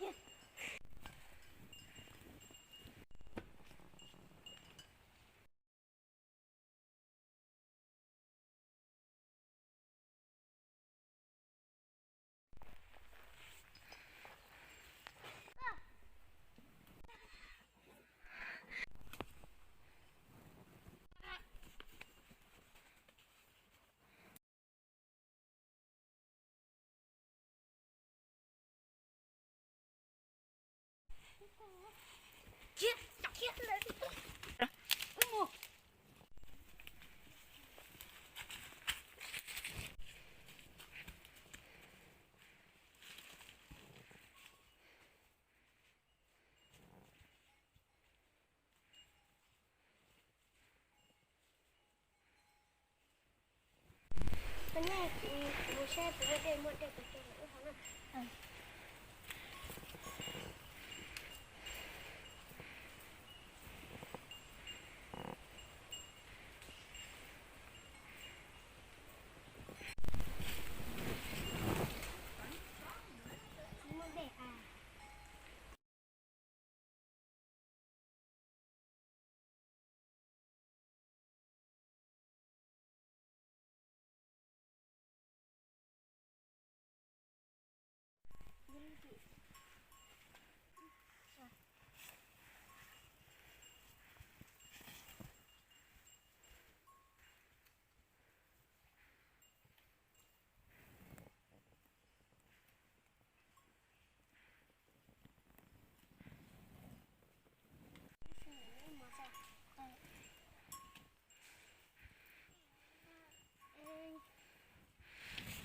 Mus saib puas muaj dej, muaj dej kuv coj los wb haus na.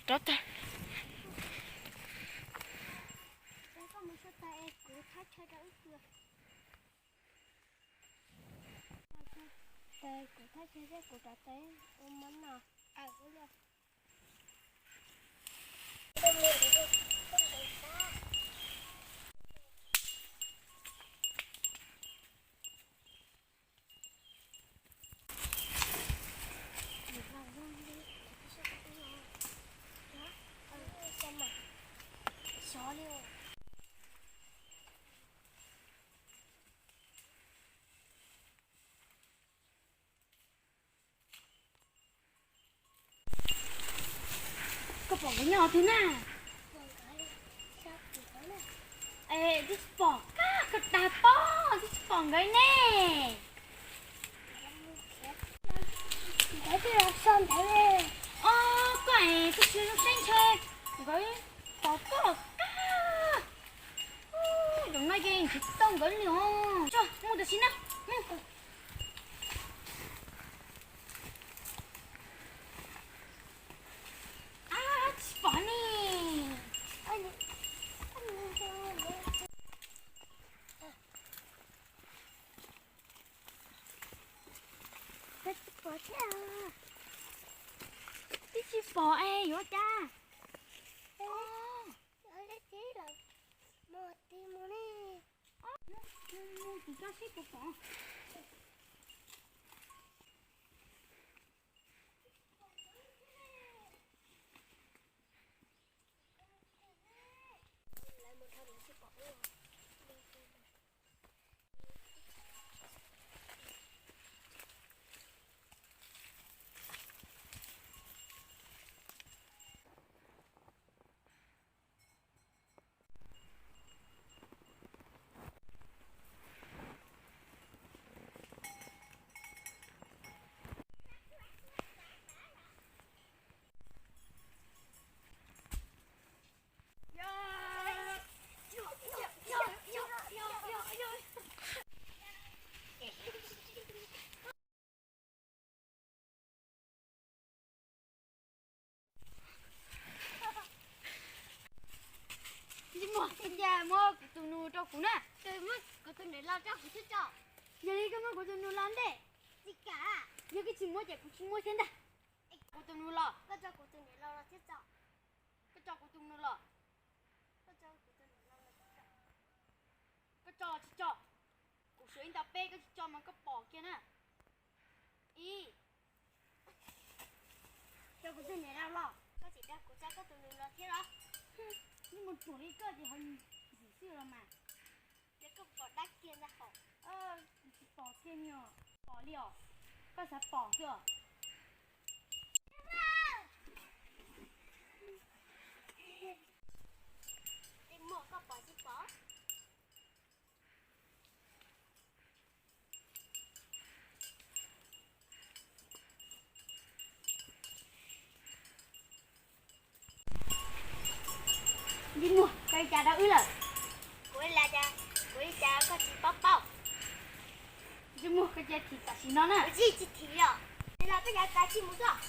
Rov tag. Kuv thab chaw rau wb. Kuv thab chaw thiab kuv rov teb ua mov no. Koj pom nkawd nyob twg na? Es twb tsis pom koj, koj dag pob, twb tsis pom nkawd ne. Os, koj es koj tsis zoo siab ntshe nkawd pom koj kab. Zaum no ces tsis tau nkawd li os. Tso, mus tam sim na, mus. Ab, tsis pom ne. Twb tsis pom thiab. Twb tsis pom es yuav cas. Mus, mus, mus, kuv tso seb puas pom. Tsis muaj, ua cas muab kuv tus nus rau kuv na. Kuv tus niam los rau kuv thiab tso. Yog li koj muab kuv tus nus los ntej. Tsis kam. Yog koj tsis muab ces kuv tsis muab thiab ntag. Kuv tus nus los. Koj tso kuv tus niam los los thiab tso. Koj tso kuv tus nus los. Koj tso los tsis tso? Kuv suav ib nta peb, koj tsis tso mas koj pom kiag na. Ib, tso kuv tus niam los los. Koj tsis tso kuv tso koj tus nus los thiab los? Yeej mus ruam li koj ces ho ntxim Txij los mas, ces koj pom dab kiag ntag hos. Tsis pom kiag ni os. Pom li os. Koj xav pom xwb os. Tej muag koj pom tsis pom? Ntsej muag, koj ua cas rau wb lawm? Kuv ua cas, kuv ua cas koj tsis paub paub? Ntsej muag, koj cia thim tam sim no na. Kuv tsis, tsis thim os. Los peb cov txiv mus tuaj.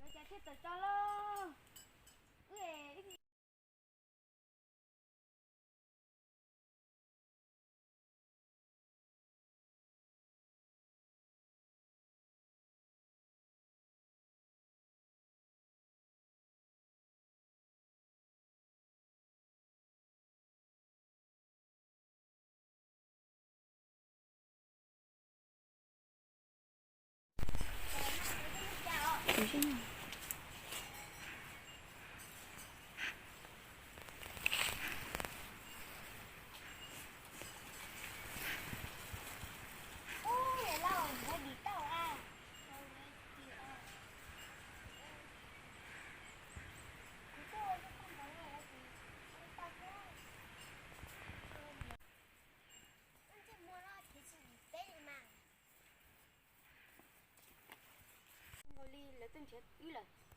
Yuav cas thiaj tawm tso lauj? Wb, wb Nkaus li lawv twb nrhiav wb lawm.